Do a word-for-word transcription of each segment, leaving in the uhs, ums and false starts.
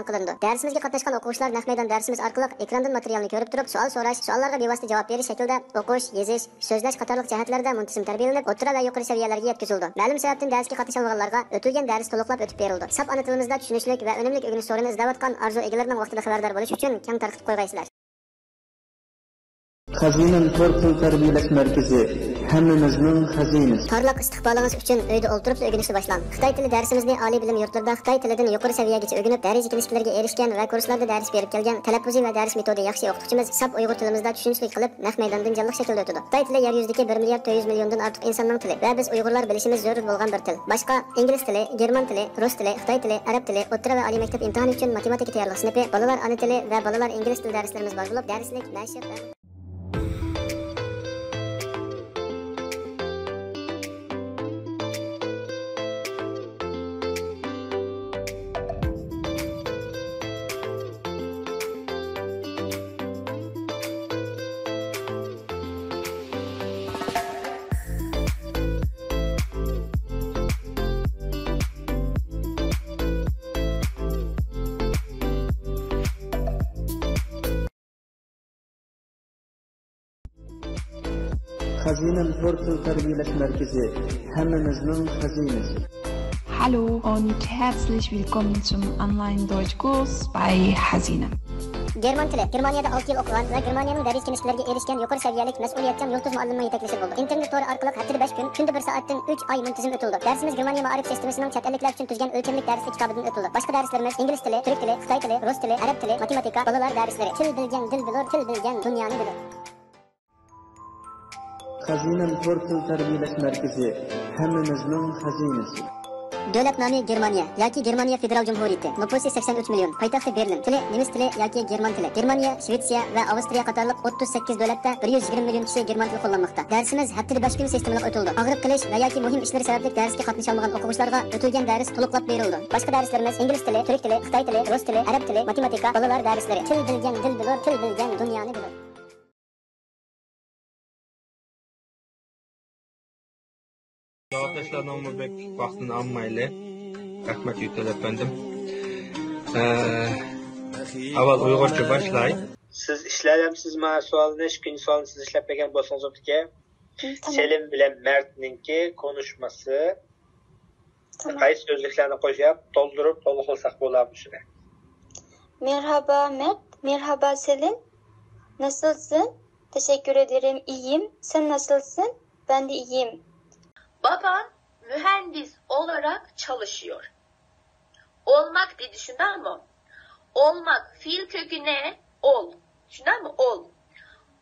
ئېلان قىلىنىدۇ. دەرسىمىزگە قاتناشقان ئوقۇغۇچىلار نەق مەيدان دەرسىمىز ئارقىلىق ئېكراندىن ماتېرىيالنى كۆرۈپ تۇرۇپ، سوئال سوراش، سوئاللارغا بىۋاسىتە جاۋاب بېرىش شەكلىدە ئوقۇش، يېزىش، سۆزلەش قاتارلىق جەھەتلەردە مۇنتىزىم تەربىيەلىنىپ، ئوتتۇرا ۋە يۇقىرى سەۋىيەلەرگە يەتكۈزۈلىدۇ. مەلۇم سەۋەبتىن دەرسكە قاتنىشالمىغانلارغا ئۆتۈلگەن دەرس تولۇقلاپ ئۆتۈپ بېرىلىدۇ. ساپ ئانا تىلىمىزدا چۈشىنىشلىك ۋە ئۈنۈملۈك ئۆگىنىش سورۇنى ئىزدەۋاتقان ئارزۇ ئىگىلىرىنىڭ ۋاقتىدا خەۋەردار بولۇش ئۈچۈن كەڭ تارقىتىپ قويغايسىلەر. خەزىنەم تور تىل تەربىيەلەش مەركىزى، ھەممىمىزنىڭ خەزىنىسى. پارلاق ئىستىقبالىڭىز ئۈچۈن ئۆيدە ئولتۇرۇپلا ئۆگىنىشنى باشلاڭ. خىتاي تىلى دەرسىمىزنى ئالىي بىلىم يۇرتلىرىدا خىتاي تىلىدىن يۇقىرى سەۋىيەگىچە ئۆگىنىپ، دەرىجە كېلىشكىلىرىگە ئېرىشكەن ۋە كۇرسلاردا دەرس بېرىپ كەلگەن، تەلەپپۇزى ۋە دەرس مېتودى ياخشى ئوقۇتقۇچىمىز ساپ ئۇيغۇر تىلىمىزدا چۈشىنىشلىك قىلىپ، نەق مەيداندىن جانلىق شەكىلدە ئۆتىدۇ. خىتاي تىلى يەر يۈزىدىكى بىر مىليارد تۆت يۈز مىليوندىن ئارتۇق ئىنساننىڭ تىلى ۋە بىز ئۇيغۇرلار بىلىشىمىز زۆرۈر بولغان بىر تىل. باشقا ئىنگلىز تىلى، گېرمان تىلى، رۇس تىلى، خىتاي تىلى، ئەرەب تىلى، ئوتتۇرا ۋە ئالىي مەكتەپ ئىمتىھانى ئۈچۈن ماتېماتىكا تەييارلىق سىنىپى، بالىلار ئانا تىلى ۋە بالىلار ئىنگلىز تىلى دەرسلىرىمىز بار بولۇپ، دەرسلىك، نەشر ۋە خەزىنەم تور تىل تەربىيەلەش مەركىزى، ھەممىمىزنىڭ خەزىنىسى. Hallo und herzlich willkommen zum Online-Deutschkurs bei Hazinem. گېرمان تىلى. گېرمانىيەدە ئالتە يىل ئوقۇغان ۋە گېرمانىيەنىڭ دەرىجە كىنىشكىلىرىگە ئېرىشكەن يۇقىرى سەۋىيەلىك مەسئۇلىيەتچان يۇلتۇز مۇئەللىمنىڭ يېتەكلىشىدە بولدى. ئىنتېرنېت تورى ئارقىلىق ھەپتىدە بەش كۈن، كۈندە بىر سائەتتىن ئۈچ ئاي مۇنتىزىم ئۆتۈلىدۇ. دەرسىمىز گېرمانىيە مائارىپ سىستېمىسىنىڭ چەت ئەللىكلەر ئۈچۈن تۈزگەن ئۆلچەملىك دەرسلىك كىتابىدىن ئۆتۈلىدۇ. باشقا دەرسلىرىمىز ئىنگلىز تىلى، تۈرك تىلى، خىتاي تىلى، رۇس تىلى، ئەرەب تىلى، ماتېماتىكا، بالىلار دەرسلىرى. تىل بىلگەن دىل بىلۇر، تىل بىلگەن دۇنيانى بىلۇر. خەزىنەم تور تىل تەربىيەلەش مەركىزى، ھەممىمىزنىڭ خەزىنىسى. دۆلەت نامى گېرمانىيە ياكى گېرمانىيە فېدېرال جۇمھۇرىيىتى. نوپۇسى سەكسەن ئۈچ مىليون. پايتەختى بېرلىن. تىلى نېمىس تىلى ياكى گېرمان تىلى. گېرمانىيە، شىۋېتسىيە ۋە ئاۋسترىيە قاتارلىق ئوتتۇز سەككىز دۆلەتتە بىر يۈز يىگىرمە مىليون كىشى گېرمان تىلى قوللانماقتا. دەرسىمىز ھەپتىدە بەش كۈن سىستېمىلىق ئۆتۈلىدۇ. ئاغرىپ قېلىش ۋە ياكى مۇھىم ئىشلىرى سەۋەبلىك دەرسكە قاتنىشالمىغان ئوقۇغۇچىلارغا ئۆتۈلگەن دەرس تولۇقلاپ بېرىلىدۇ. باشقا دەرسلىرىمىز ئىنگلىز تىلى، تۈرك تىلى، خىتاي تىلى، رۇس تىلى، ئەرەب تىلى، ماتېماتىكا، بالىلار دەرسلىرى. تىل بىلگەن دىل بىلۇر، تىل بىلگەن دۇنيانى بىلۇر. ساۋاقداشلارنىڭمۇ بەك ۋاقتىنى ئالمايلى. رەھمەت، يۆتەل ئەپەندىم. ئە، ئاۋۋال ئۇيغۇرچە باشلاي. سىز ئىشلەۋەمسىز مانا سوئالنى؟ ئىككىنچى سوئالنى سىز ئىشلەپ بەرگەن بولسىڭىز بوپتىكەن. تامام. سېلىم بىلەن مەرتنىڭكى كونۇشمىسى. تامام. قايسى سۆزلۈكلەرنى قوشۇپ، تولدۇرۇپ، تولۇق قىلساق بولامدۇ شۇنى؟ Merhaba Mert, merhaba Selim. Nasılsın? Teşekkür ederim, iyiyim. Sen nasılsın? Ben de iyiyim. Babam mühendis olarak çalışıyor. Olmak dedi, شۇنداقمۇ؟ Olmak, fiil kökü ne? Ol. شۇنداقمۇ؟ Ol.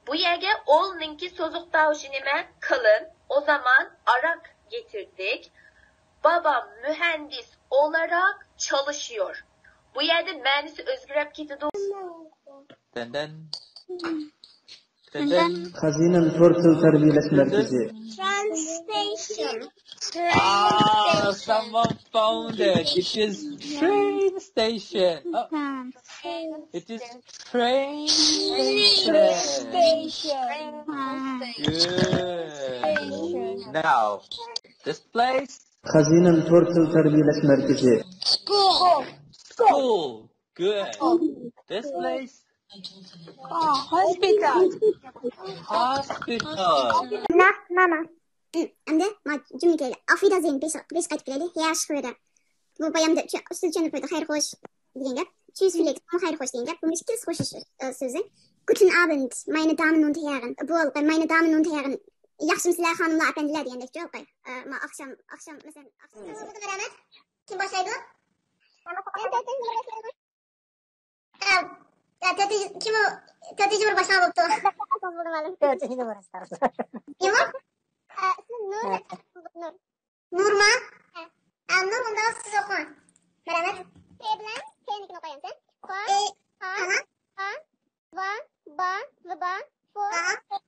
بۇ يەرگە olنىڭكى سوزۇق تاۋۇشى نېمە؟ قېلىن. O zaman arak getirdik. Babam mühendis olarak çalışıyor. بۇ يەردە مەنىسى ئۆزگىرىپ كېتىدۇ. دەندەن. دەندەن. خەزىنەم تور تىل تەربىيەلەش مەركىزى. Translation. Ah, someone found it. It is train station. Oh, it is train station. Good. Now, this place. خەزىنەم تور تىل تەربىيەلەش مەركىزى. School. School. Good. This place. Oh, hospital. Hospital. ماما. ئەمدى ما جۈملىگە كېلەيلى. Auf Wiedersehen، بېشى، بېشى قايتىپ كېلەيلى. Herr Schröder. بۇ بايامدا چۈ-، ئۇستىدە چۈشەندۈرۈپ بېرىدۇ. خەير خوش دېگەن گەپ. Tschüss Felix، بۇمۇ خەير خوش دېگەن گەپ. بۇمۇ ئىككىلىسى خوش، ئە، سۆزى. Guten Abend، meine Damen und Herren. بۇ ھېلىقى meine Damen und Herren. ياخشىمۇسىلەر خانىملار، ئەپەندىلەر دېگەندەكچۇ ھېلىقى. ئە، ما ئاخشام، ئاخشام مەسىلەن، ئاخشام. بولدى، مەرھەمەت. كىم باشلايدۇ؟ مەن تۆتىنچى نومۇر باشلايمەن. ئە، ئە، تۆتىنچى، كىم ئۇ؟ تۆتىنچى نومۇر باشلىغان بوپتۇ. تۆتىنچى نومۇر. كىم ئۇ؟ ئە، ئىسمى نۇر. ھە. نۇر. نۇرما؟ ھە. ئە، نۇر، ئۇنداق سىز ئوقۇڭ. مەرھەمەت. پ بىلەن كنىڭكىنى ئوقۇيمەن. خو، ئى، خا، خا. خا، ۋا، با، ۋا، با، فو، خا.